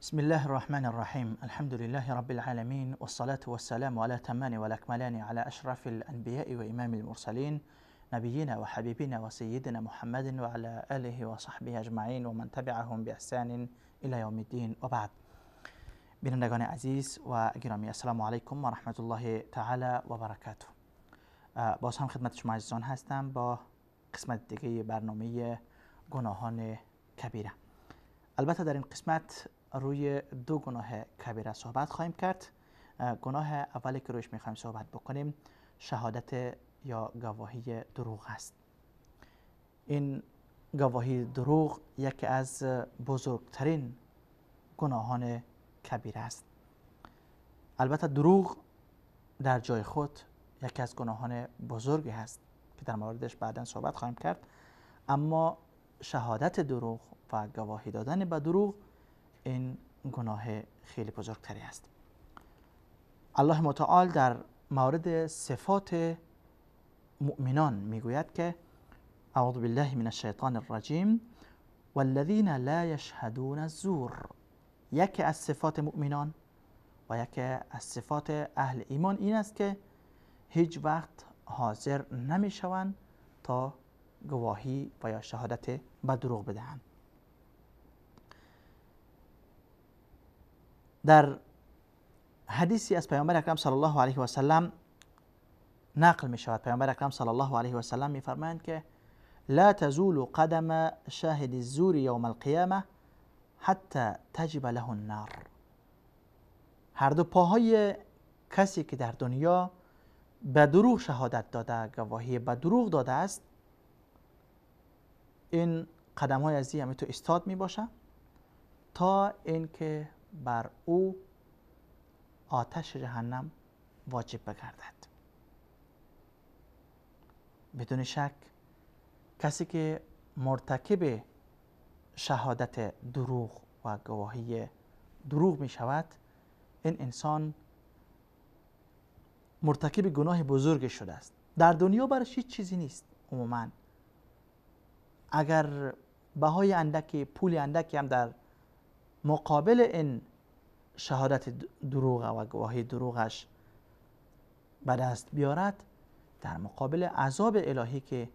بسم الله الرحمن الرحيم. الحمد لله رب العالمين، والصلاة والسلام على تمان والأكملان على أشرف الأنبياء وإمام المرسلين، نبينا وحبيبنا وسيدنا محمد وعلى آله وصحبه أجمعين ومن تبعهم بإحسان إلى يوم الدين، وبعد. بینندگان عزیز و گرامی، السلام علیکم و رحمت الله تعالی و برکاته. باز هم خدمت شما عزیزان هستم با قسمت دیگه برنامه گناهان کبیره. البته در این قسمت روی دو گناه کبیره صحبت خواهیم کرد. گناه اولی که رویش میخوایم صحبت بکنیم شهادت یا گواهی دروغ است. این گواهی دروغ یکی از بزرگترین گناهان کبیره است. البته دروغ در جای خود یکی از گناهان بزرگی هست که در موردش بعدا صحبت خواهیم کرد، اما شهادت دروغ و گواهی دادن به دروغ این گناه خیلی بزرگتری است. الله متعال در مورد صفات مؤمنان میگوید که اعوذ بالله من الشیطان الرجیم والذین لا یشهدون الزور. یکی از صفات مؤمنان و یکی از صفات اهل ایمان این است که هیچ وقت حاضر نمیشوند تا گواهی و یا شهادت به دروغ بدهند. در حدیثی از پیامبر اکرم صلی الله علیه و سلم نقل می شود، پیامبر اکرم صلی الله علیه و سلم می فرمایند که لا تزول قدم شاهد الزور یوم القیامه حتی تجب له النار. هر دو پاهای کسی که در دنیا به دروغ شهادت داده، گواهی به دروغ داده است، این قدم های ازی همی تو استاد می باشه تا اینکه بر او آتش جهنم واجب بگردد. بدون شک کسی که مرتکب شهادت دروغ و گواهی دروغ می شود، این انسان مرتکب گناه بزرگ شده است. در دنیا برش هیچ چیزی نیست عموما. اگر بهای اندکی، پول اندکی هم در مقابل این شهادت دروغ و گواهی دروغش به دست بیارد، در مقابل عذاب الهی که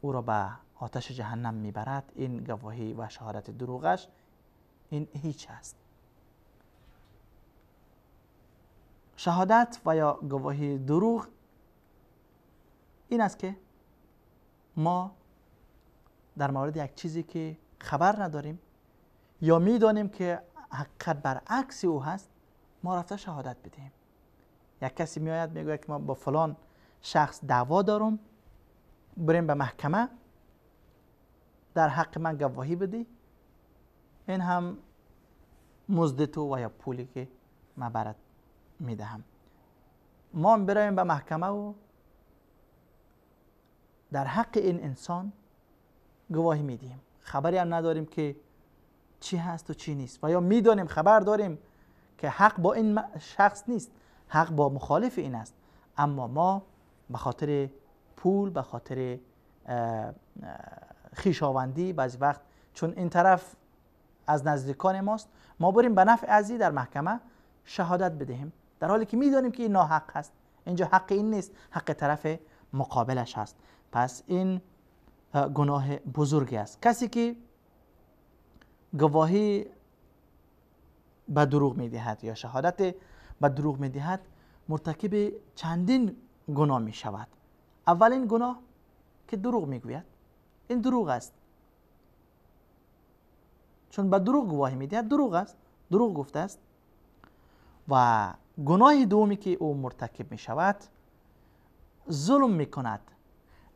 او را به آتش جهنم میبرد، این گواهی و شهادت دروغش این هیچ است. شهادت و یا گواهی دروغ این است که ما در مورد یک چیزی که خبر نداریم یا میدانیم که حقیقت برعکس او هست، ما رفته شهادت بدهیم. یک کسی میآید میگوید که ما با فلان شخص دعوا دارم، بریم به محکمه، در حق من گواهی بدی، این هم مزد تو و یا پولی که من برات میدهم. ما بریم به محکمه و در حق این انسان گواهی میدیم، خبری هم نداریم که چی هست و چی نیست، و یا میدانیم، خبر داریم که حق با این شخص نیست، حق با مخالف این است، اما ما به خاطر پول، به خاطر خویشاوندی، بعضی وقت چون این طرف از نزدیکان ماست، ما بریم به نفع ازی در محکمه شهادت بدهیم، در حالی که میدانیم که این ناحق هست، اینجا حق این نیست، حق طرف مقابلش هست. پس این گناه بزرگی است. کسی که گواهی به دروغ میدهد یا شهادت به دروغ میدهد، مرتکب چندین گناه می شود. اولین گناه که دروغ میگوید، این دروغ است، چون به دروغ گواهی میدهد، دروغ است، دروغ گفته است. و گناه دومی که او مرتکب می شود، ظلم می کند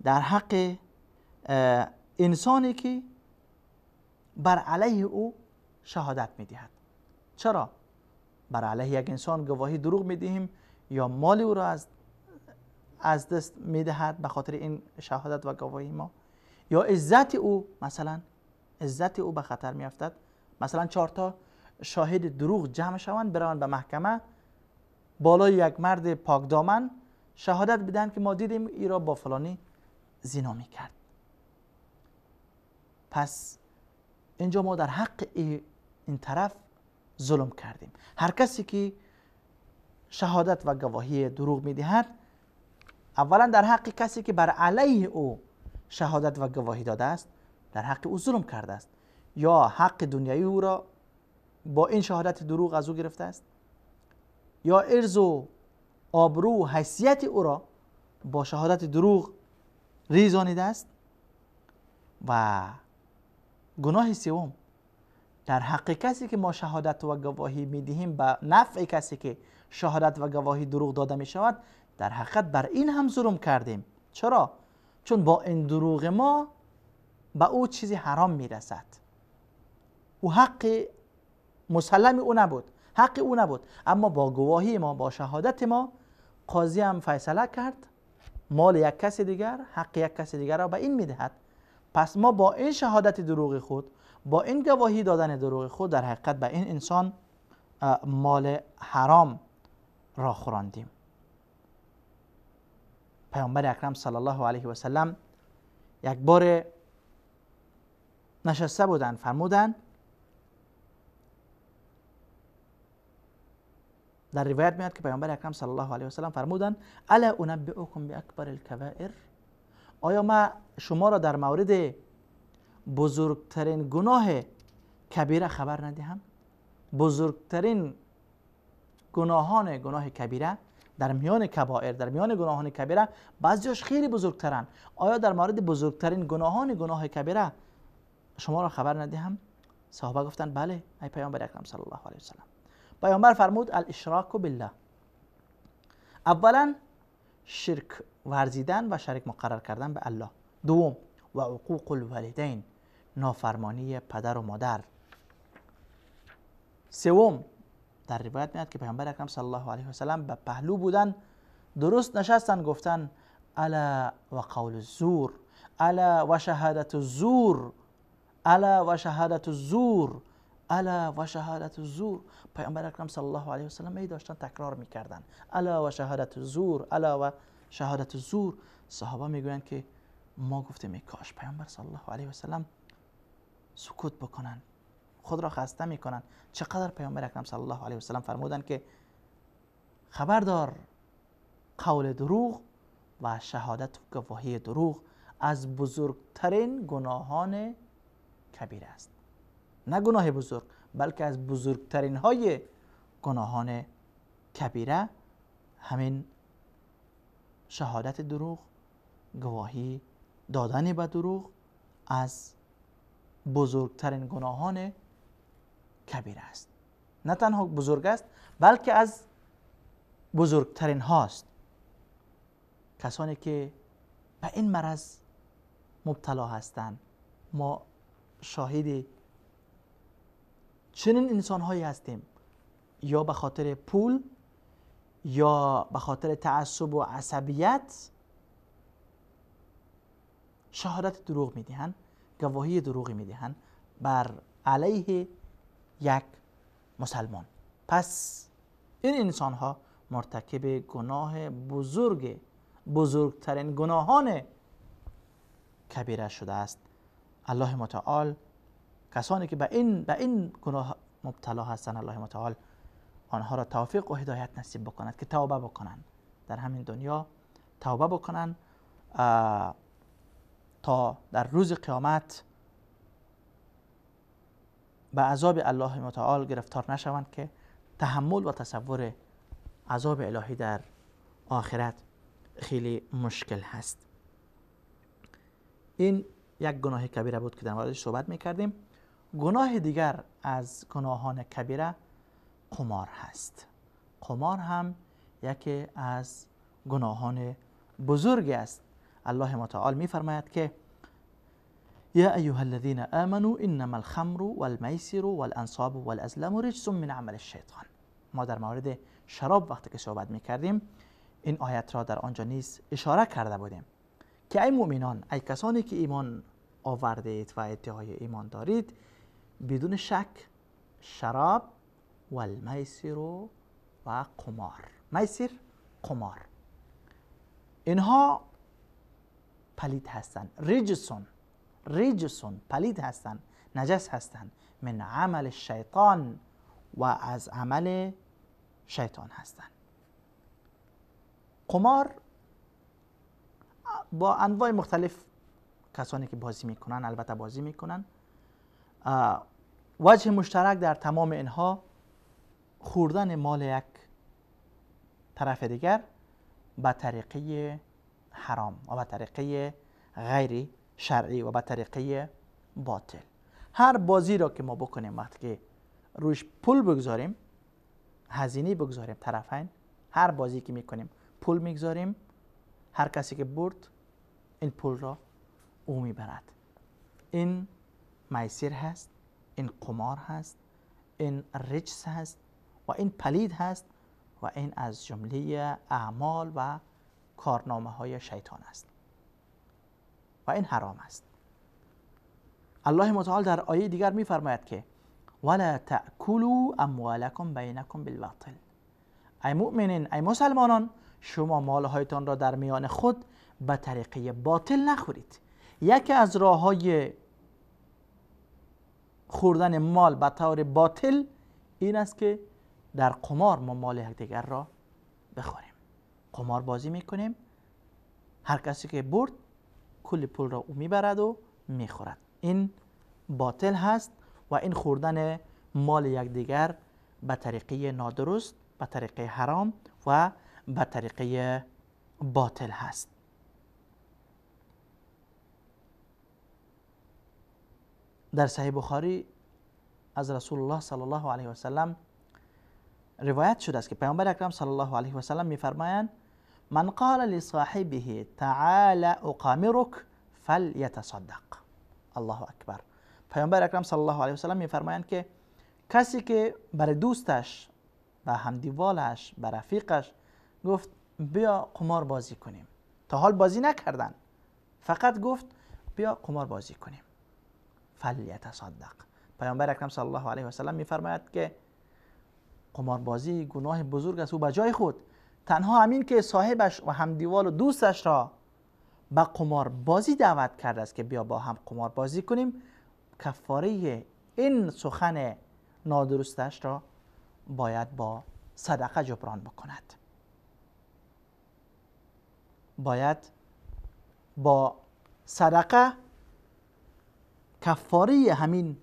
در حق انسانی که بر علیه او شهادت میدهد. چرا؟ بر علیه یک انسان گواهی دروغ میدهیم یا مال او را از دست میدهد به خاطر این شهادت و گواهی ما، یا عزت او، مثلا عزت او به خطر میافتد. مثلا 4 تا شاهد دروغ جمع شوند، بروند به محکمه، بالای یک مرد پاک دامن شهادت بدن که ما دیدیم ای را با فلانی زنا میکرد. پس اینجا ما در حق این طرف ظلم کردیم. هر کسی که شهادت و گواهی دروغ میدهد، اولا در حق کسی که بر علیه او شهادت و گواهی داده است، در حق او ظلم کرده است، یا حق دنیایی او را با این شهادت دروغ از او گرفته است، یا ارز و آبرو و حیثیت او را با شهادت دروغ ریزانیده است. و گناه سوم، در حق کسی که ما شهادت و گواهی میدهیم به نفع کسی که شهادت و گواهی دروغ داده می شود، در حقیقت بر این هم ظلم کردیم. چرا؟ چون با این دروغ ما به او چیزی حرام میرسد. او حق مسلم او نبود، حق او نبود، اما با گواهی ما، با شهادت ما، قاضی هم فیصله کرد مال یک کس دیگر، حق یک کس دیگر را به این میدهد. پس ما با این شهادت دروغ خود، با این گواهی دادن دروغ خود، در حقیقت به این انسان مال حرام را خوراندیم. پیامبر اکرم صلی الله علیه و سلم یک بار نشسته بودند، فرمودند، در روایت میاد که پیامبر اکرم صلی الله علیه و سلم فرمودند: الا انبئکم باکبر الکبائر، آیا ما شما را در مورد بزرگترین گناه کبیره خبر ندهم؟ بزرگترین گناهان گناه کبیره در میان کبائر، در میان گناهان کبیره بعضیاش خیلی بزرگترن. آیا در مورد بزرگترین گناهان گناه کبیره شما را خبر ندهم؟ صحابه گفتند بله ای پیامبر اکرم صلی الله علیه و سلم. پیامبر فرمود: الاشراک بالله، اولا شرک ورزیدن و شریک مقرر کردن به الله، دوم و عقوق الوالدین، نافرمانی پدر و مادر، سوم در روایت میاد که پیامبر اکرم صلی الله علیه و سلم به پهلو بودن، درست نشستن، گفتن الا و قول الزور، الا و شهادت الزور، الا و شهادت الزور، الا و شهادت الزور. پیامبر اکرم صلی الله علیه و سلم ای داشتن تکرار میکردن، الا و شهادت الزور، الا و شهادت الزور. صحابه میگویند که ما گفتیم ای کاش پیامبر صلی الله علیه و سلم سکوت بکنن، خود را خسته میکنن. چقدر پیامبر اکرم صلی الله علیه و سلم فرمودند که خبردار، قول دروغ و شهادت و گواهی دروغ از بزرگترین گناهان کبیره است. نه گناه بزرگ، بلکه از بزرگترین های گناهان کبیره همین شهادت دروغ، گواهی دادن به دروغ از بزرگترین گناهان کبیره است. نه تنها بزرگ است، بلکه از بزرگترین هاست. کسانی که به این مرض مبتلا هستند، ما شاهد چنین انسان هایی هستیم، یا به خاطر پول یا به خاطر تعصب و عصبیت شهادت دروغ میدهند، گواهی دروغی میدهند بر علیه یک مسلمان. پس این انسان ها مرتکب گناه بزرگ، بزرگترین گناهان کبیره شده است. الله متعال کسانی که به این گناه مبتلا هستند، الله متعال آنها را توفیق و هدایت نصیب بکند که توبه بکنند، در همین دنیا توبه بکنند تا در روز قیامت به عذاب الله متعال گرفتار نشوند که تحمل و تصور عذاب الهی در آخرت خیلی مشکل هست. این یک گناه کبیره بود که در موردش صحبت میکردیم. گناه دیگر از گناهان کبیره قمار هست. قمار هم یکی از گناهان بزرگ است. الله متعال میفرماید که یا ایها الذین آمنوا انما الخمر والمیسر والانصاب والازلام رجس من عمل الشیطان. ما در مورد شراب وقتی که صحبت میکردیم این آیت را در آنجا نیز اشاره کرده بودیم که ای مؤمنان، ای کسانی که ایمان آورده اید و ادعای ایمان دارید، بدون شک شراب والمیسر و قمار، میسر قمار، اینها پلید هستند. رجسون، رجسون پلید هستند، نجس هستند، من عمل الشیطان و از عمل شیطان هستند. قمار با انواع مختلف کسانی که بازی میکنن، البته بازی میکنن، وجه مشترک در تمام اینها خوردن مال یک طرف دیگر به طریقه حرام و به طریقه غیر شرعی و به طریقه باطل. هر بازی را که ما بکنیم، وقتی که روش پول بگذاریم، هزینه بگذاریم طرفین، هر بازی که میکنیم پول میگذاریم، هر کسی که برد این پول را او میبرد. این میسر هست، این قمار هست، این رجس هست و این پلید هست و این از جمله اعمال و کارنامه های شیطان است و این حرام است. الله متعال در آیه دیگر میفرماید که ولا تأکلوا اموالکم بینکم بالباطل. ای مؤمنین، ای مسلمانان، شما مالهایتان را در میان خود به طریقه باطل نخورید. یکی از راه های خوردن مال به طور باطل این است که در قمار ما مال یکدیگر را بخوریم. قمار بازی میکنیم، هر کسی که برد کل پول را او میبرد و میخورد. این باطل هست و این خوردن مال یکدیگر به طریقه نادرست، به طریقه حرام و به طریقه باطل هست. در صحیح بخاری از رسول الله صلی الله علیه و سلم روایت شده است که پیامبر اکرم صلی الله علیه و سلم میفرمایند من قال لصاحبه تعال اقامرک فلیتصدق. الله اکبر. پیامبر اکرم صلی الله علیه و سلم میفرمایند که کسی که برای دوستش، به همدیوالش، به رفیقش گفت بیا قمار بازی کنیم، تا حال بازی نکردن، فقط گفت بیا قمار بازی کنیم، فلیتصدق. پیامبر اکرم صلی الله علیه و سلم میفرماید که قمار بازی گناه بزرگ است و به جای خود تنها همین که صاحبش و همدیوال و دوستش را به قمار بازی دعوت کرده است که بیا با هم قمار بازی کنیم، کفاره این سخن نادرستش را باید با صدقه جبران بکند. باید با صدقه کفاره همین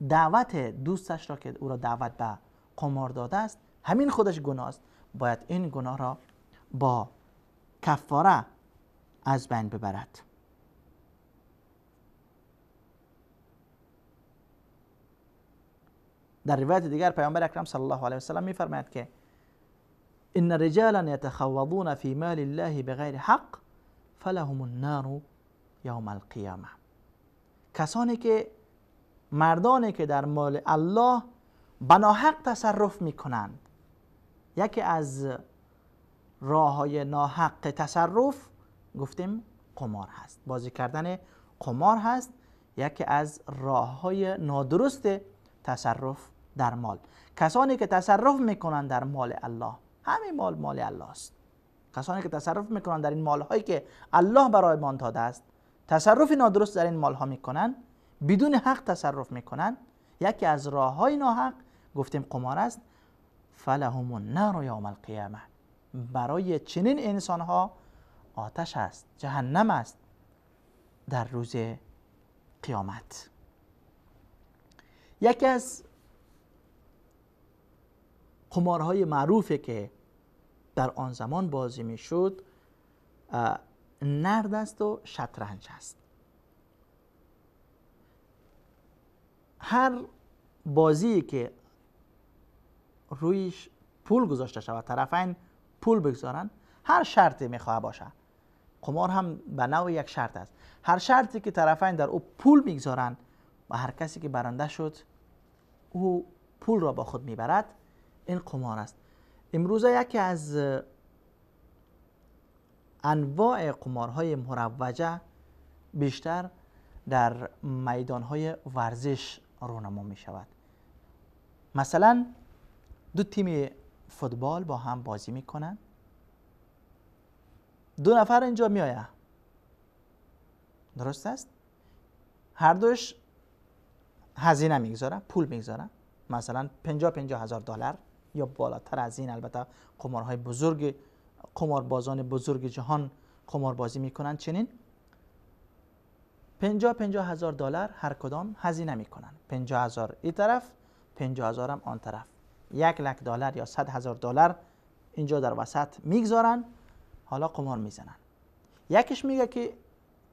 دعوت دوستش را که او را دعوت به قمار داده است، همین خودش گناه است، باید این گناه را با کفاره از بین ببرد. در روایت دیگر پیامبر اکرم صلی الله علیه و سلم میفرماید که ان رجالا یتخوضون فی مال الله بغیر حق فلهم النار یوم القیامه. کسانی که مردانی که در مال الله به ناحق تصرف میکنند، یکی از راه های ناحق تصرف گفتیم قمار هست، بازی کردن قمار هست، یکی از راه های نادرست تصرف در مال. کسانی که تصرف میکنند در مال الله، همین مال مال الله است، کسانی که تصرف میکنند در این مال هایی که الله برای ما داده است، تصرف نادرست در این مال ها میکنند، بدون حق تصرف میکنند، یکی از راه های ناحق گفتیم قمار است. فلهم النار یوم القیامه، برای چنین انسان ها آتش است، جهنم است در روز قیامت. یکی از قمارهای معروفی که در آن زمان بازی میشد نرد است و شطرنج است. هر بازی که رویش پول گذاشته شود، طرفین پول بگذارن، هر شرطی میخواه باشه، قمار هم به نوع یک شرط است، هر شرطی که طرفین در او پول میگذارن و هر کسی که برنده شد او پول را با خود میبرد، این قمار است. امروزه یکی از انواع قمارهای مروجه بیشتر در میدانهای ورزش رونما می شود. مثلا دو تیم فوتبال با هم بازی میکنن، دو نفر اینجا می آید، درست است؟ هر دوش هزینه میگذاره، پول میگذاره، مثلا 50 هزار دلار یا بالاتر از این. البته قمارهای بزرگ، قماربازان بزرگ جهان قماربازی میکنن، چنین 50 هزار دلار هر کدام هزینه میکنن، 50 هزار این طرف، 50 هزار هم آن طرف، 1 لک دلار یا 100 هزار دلار اینجا در وسط میگذارن. حالا قمار میزنن. یکیش میگه که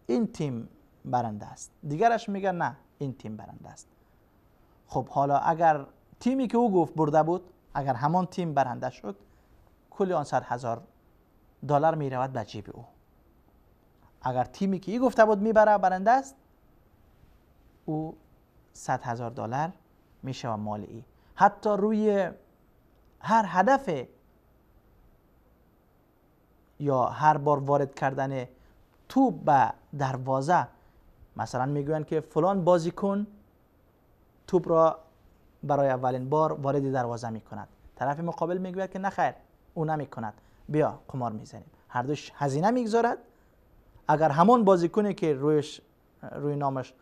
این تیم برنده است، دیگرش میگه نه، این تیم برنده است. خب حالا اگر تیمی که او گفت برده بود، اگر همان تیم برنده شد، کل آن 100 هزار دلار میرود به جیب او. اگر تیمی که ای گفته بود میبره برنده است، او 100 هزار دلار میشه و مال ای. حتی روی هر هدف یا هر بار وارد کردن توپ به دروازه، مثلا میگویند که فلان بازیکن توپ را برای اولین بار وارد دروازه میکند، طرف مقابل میگوید که نه خیر، او نمیکند، بیا قمار میزنیم. هر دوش هزینه میگذارد. اگر همان بازیکنی که روی نامش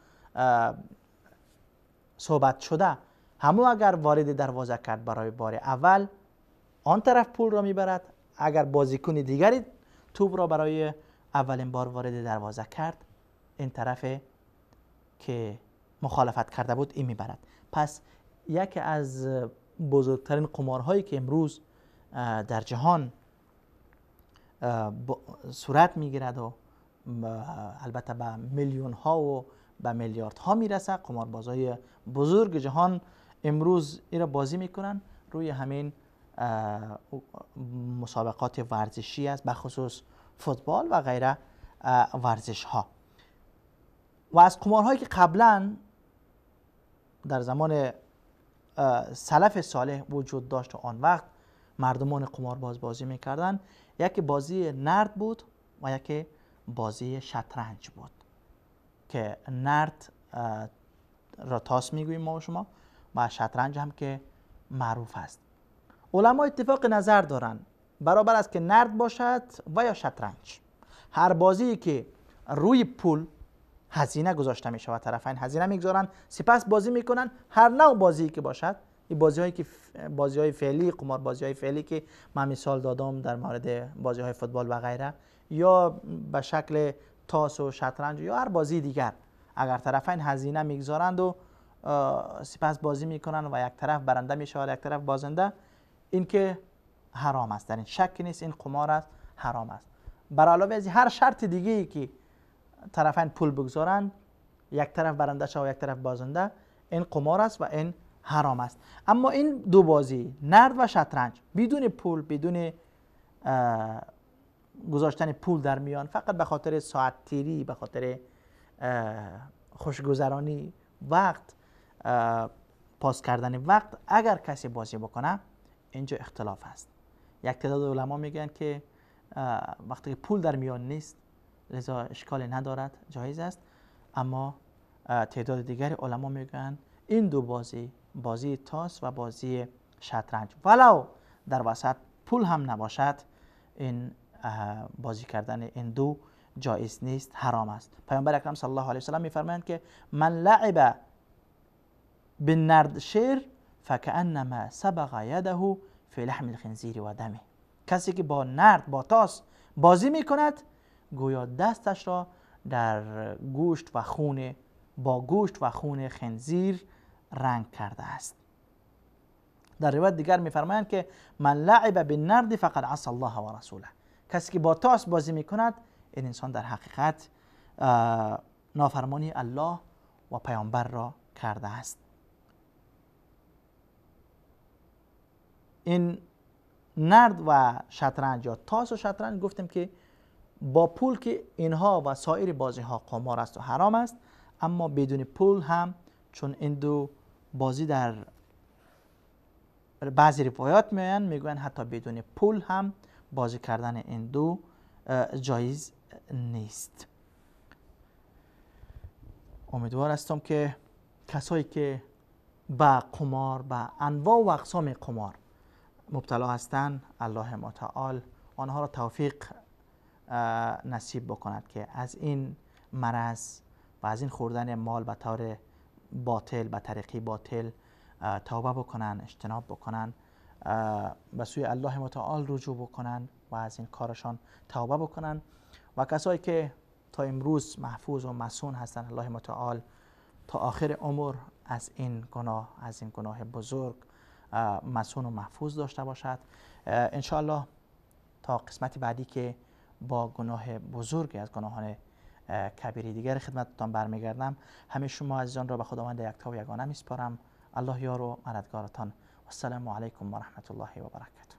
صحبت شده، همو اگر وارد دروازه کرد برای بار اول، آن طرف پول را میبرد. اگر بازیکن دیگری توپ را برای اولین بار وارد دروازه کرد، این طرف که مخالفت کرده بود این میبرد. پس یکی از بزرگترین قمارهایی که امروز در جهان صورت میگیرد و البته به میلیون ها و به میلیارد ها میرسه، قماربازهای بزرگ جهان امروز این را بازی میکنن، روی همین مسابقات ورزشی است، به خصوص فوتبال و غیره ورزش ها. و از قمارهایی که قبلا در زمان سلف صالح وجود داشت و آن وقت مردمان قمارباز بازی میکردن، یکی بازی نرد بود و یکی بازی شطرنج بود که نرد را تاس میگوییم ما و شما و شطرنج هم که معروف است. علما اتفاق نظر دارند برابر است که نرد باشد و یا شطرنج، هر بازی که روی پول هزینه گذاشته می شود، طرفین هزینه میگذارند سپس بازی میکنن، هر نوع بازی که باشد، این بازی که بازی های فعلی، قمار بازی های فعلی که من مثال دادم در مورد بازی های فوتبال و غیره، یا به شکل تاس و شطرنج یا هر بازی دیگر، اگر طرفین هزینه میگذارند و سپس بازی میکنن و یک طرف برنده می شود یک طرف بازنده، این که حرام است، در این شک نیست، این قمار است، حرام است. بر علاوه از هر شرط دیگه ای که طرفین پول بگذارند، یک طرف برنده شود و یک طرف بازنده، این قمار است و این حرام است. اما این دو بازی نرد و شطرنج بدون پول، بدون گذاشتن پول در میان، فقط به خاطر ساعت تیری، به خاطر خوشگذرانی وقت، پاس کردن وقت، اگر کسی بازی بکنه اینجا اختلاف است. یک تعداد علما میگن که وقتی پول در میان نیست لذا اشکالی ندارد، جایز است. اما تعداد دیگر علما میگن این دو بازی، بازی تاس و بازی شطرنج، ولو در وسط پول هم نباشد، این بازی کردن این دو جایز نیست، حرام است. پیامبر اکرم صلی الله علیه و سلم میفرمایند که من لعب بالنرد شیر فكأنما صبغ یده فی لحم الخنزیر و دمه. کسی که با نرد، با تاس بازی میکند، گویا دستش را در گوشت و خون، با گوشت و خون خنزیر رنگ کرده است. در روایت دیگر میفرمایند که من لعب بالنرد فقد عصى الله و رسوله. کسی که با تاس بازی میکند، این انسان در حقیقت نافرمانی الله و پیامبر را کرده است. این نرد و شطرنج یا تاس و شطرنج گفتیم که با پول که اینها و سایر بازی ها قمار است و حرام است، اما بدون پول هم، چون این دو بازی در بعضی روایات میآیند، میگویند حتی بدون پول هم بازی کردن این دو جایز نیست. امیدوار هستم که کسایی که به قمار، به انواع و اقسام قمار مبتلا هستند، الله متعال آنها را توفیق نصیب بکند که از این مرض و از این خوردن مال به طور باطل، به طریقی باطل توبه بکنن، اجتناب بکنن، به سوی الله متعال رجوع بکنن و از این کارشان توبه بکنن. و کسایی که تا امروز محفوظ و مصون هستن، الله متعال تا آخر عمر از این گناه، از این گناه بزرگ مصون و محفوظ داشته باشد. انشاءالله تا قسمت بعدی که با گناه بزرگی از گناهان کبیری دیگر خدمتتان برمیگردم، همه شما عزیزان را به خداوند یکتا و یگانه میسپارم. الله یار و مددگارتان. والسلام علیکم و رحمت الله و برکاته.